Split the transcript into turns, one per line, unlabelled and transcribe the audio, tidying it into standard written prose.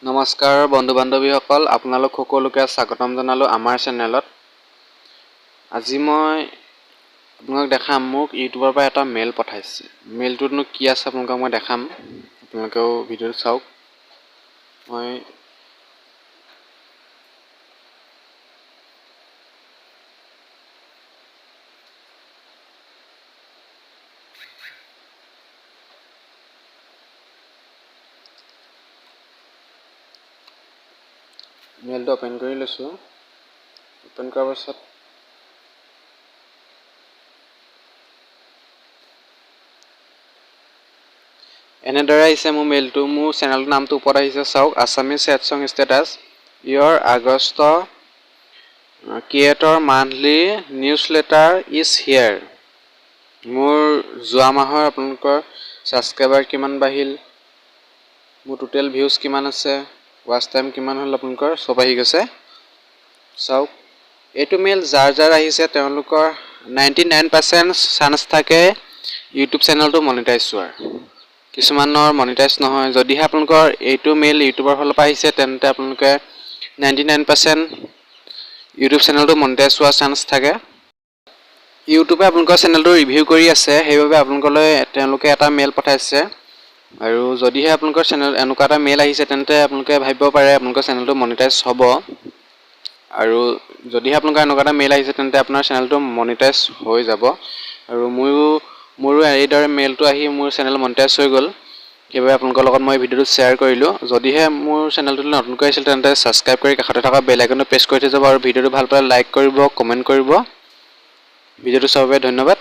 নমস্কাৰ বন্ধু বান্ধৱীসকল, আপোনালোক সকলোকে স্বাগতম জনালোঁ আমাৰ চেনেলত। আজি মই আপোনালোক দেখাম, মোক ইউটিউবৰ পৰা এটা মেইল পঠাইছে। মেইলটোতনো কি আছে আপোনালোকক মই দেখাম, আপোনালোকেও ভিডিঅ'টো চাওক। মই মেইলটো অ'পেন কৰি লৈছোঁ। অ'পেন কৰাৰ পাছত এনেদৰে আহিছে মোৰ মেইলটো। মোৰ চেনেলটোৰ নামটো ওপৰত আহিছে, চাওক, Assamese sad song status, your August creator monthly newsletter is here। মোৰ যোৱা মাহৰ আপোনালোকৰ ছাবস্ক্ৰাইবাৰ কিমান বাঢ়িল, মোৰ টোটেল ভিউজ কিমান আছে, ৱাচ টাইম কিমান হ'ল, আপোনালোকৰ চব আহি গৈছে, চাওক। এইটো মেইল যাৰ যাৰ আহিছে, তেওঁলোকৰ 99% চান্স থাকে ইউটিউব চেনেলটো মনিটাইজ হোৱাৰ। কিছুমানৰ মনিটাইজ নহয়। যদিহে আপোনালোকৰ এইটো মেইল ইউটিউবৰ ফালৰ পৰা আহিছে, তেন্তে আপোনালোকে 99% ইউটিউব চেনেলটো মনিটাইজ হোৱাৰ চান্স থাকে। ইউটিউবে আপোনালোকৰ চেনেলটো ৰিভিউ কৰি আছে, সেইবাবে আপোনালোকলৈ তেওঁলোকে এটা মেইল পঠাইছে। আৰু যদিহে আপোনালোকৰ চেনেল এনেকুৱা এটা মেইল আহিছে, তেন্তে আপোনালোকে ভাবিব পাৰে আপোনালোকৰ চেনেলটো মনিটাইজ হ'ব। আৰু যদিহে আপোনালোকৰ এনেকুৱা এটা মেইল আহিছে, তেন্তে আপোনাৰ চেনেলটো মনিটাইজ হৈ যাব। আৰু মোৰো এইদৰে মেইলটো আহি মোৰ চেনেল মনিটাইজ হৈ গ'ল। সেইবাবে আপোনালোকৰ লগত মই ভিডিঅ'টো শ্বেয়াৰ কৰিলোঁ। যদিহে মোৰ চেনেলটোলৈ নতুনকৈ আহিছিল, তেন্তে ছাবস্ক্ৰাইব কৰি কাষতে থকা বেল আইকনটো প্ৰেছ কৰি থৈ যাব। আৰু ভিডিঅ'টো ভাল পালে লাইক কৰিব, কমেণ্ট কৰিব। ভিডিঅ'টো চোৱাৰ বাবে ধন্যবাদ।